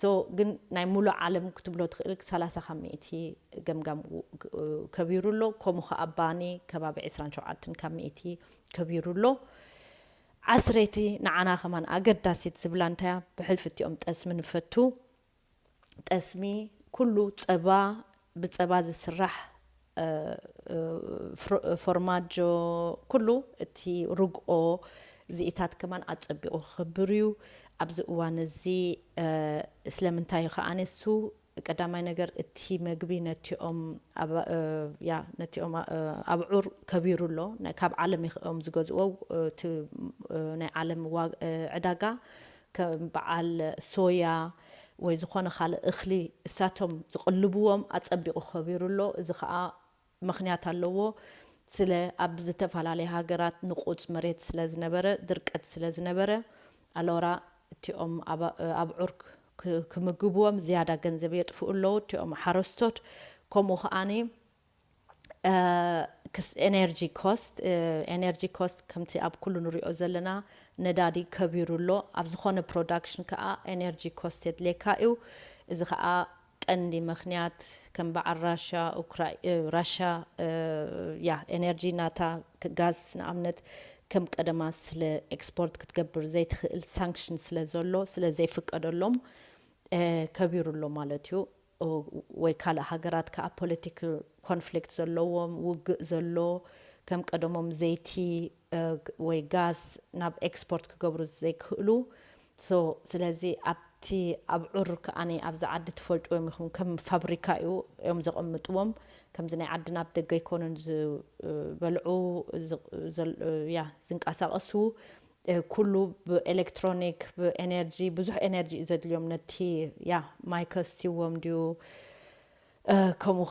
So ግን ናይ ሙሉእ ዓለም ክትብሎ ትኽእል ሰላሳ ካብ ሚእቲ ገምጋም ከቢሩ ኣሎ። ከምኡ ከዓ ባኒ ከባቢ ዕስራን ሸውዓተን ካብ ሚእቲ ከቢሩ ኣሎ። ዓስረይቲ ንዓና ከማን ኣገዳሲት ዝብላ እንታያ ብሕልፊ እቲኦም ጠስሚ ንፈቱ። ጠስሚ ኩሉ ጸባ ብጸባ ዝስራሕ ፎርማጆ ኩሉ እቲ ርግኦ ዝኢታት ከማን ኣጸቢቑ ክኽብር እዩ። ኣብዚ እዋን እዚ ስለምንታይ እዩ ከኣ ነሱ ቀዳማይ ነገር እቲ መግቢ ነቲኦም ያ ነቲኦም ኣብዑር ከቢሩ ኣሎ። ካብ ዓለም እዮም ዝገዝእዎ። እቲ ናይ ዓለም ዕዳጋ ከም በዓል ሶያ ወይ ዝኾነ ካልእ እኽሊ እሳቶም ዝቕልብዎም ኣጸቢቑ ከቢሩ ኣሎ። እዚ ኸኣ ምኽንያት ኣለዎ። ስለ ኣብ ዝተፈላለየ ሃገራት ንቑጽ መሬት ስለ ዝነበረ ድርቀት ስለ ዝነበረ ኣሎራ እቲኦም ኣብዑር ክምግብዎም ዝያዳ ገንዘብ የጥፍኡ ኣለዉ እቲኦም ሓረስቶት። ከምኡ ከኣኒ energy cost energy cost ከምቲ ኣብ ኩሉ ንሪኦ ዘለና ነዳዲ ከቢሩ ኣሎ። ኣብ ዝኾነ production ከዓ energy cost የድልየካ እዩ። እዚ ከዓ ቀንዲ ምኽንያት ከም በዓል ራሻ ራሻ ያ energy ናታ ጋዝ ንኣብነት ከም ቀደማ ስለ export ክትገብር ዘይትኽእል sanction ስለ ዘሎ ስለ ዘይፍቀደሎም ከቢሩ ኣሎ ማለት እዩ። ወይ ካልእ ሃገራት ከዓ political conflict ዘለዎም ውግእ ዘሎ ከም ቀደሞም ዘይቲ ወይ ጋዝ ናብ export ክገብሩ ዘይክእሉ። ስለዚ ኣብቲ ኣብዑር ከኣ ኣብዚ ዓዲ ትፈልጥዎም ኢኹም ከም ፋብሪካ እዩ እዮም ዘቐምጥዎም። ከምዚ ናይ ዓድና ኣብ ደገ ኣይኮኑን ዝበልዑ ያ ዝንቀሳቐሱ። ኩሉ ብኤሌክትሮኒክ ብኤነርጂ ብዙሕ ኤነርጂ እዩ ዘድልዮም ነቲ ያ ማይ ከስትይዎም ድዩ ከምኡ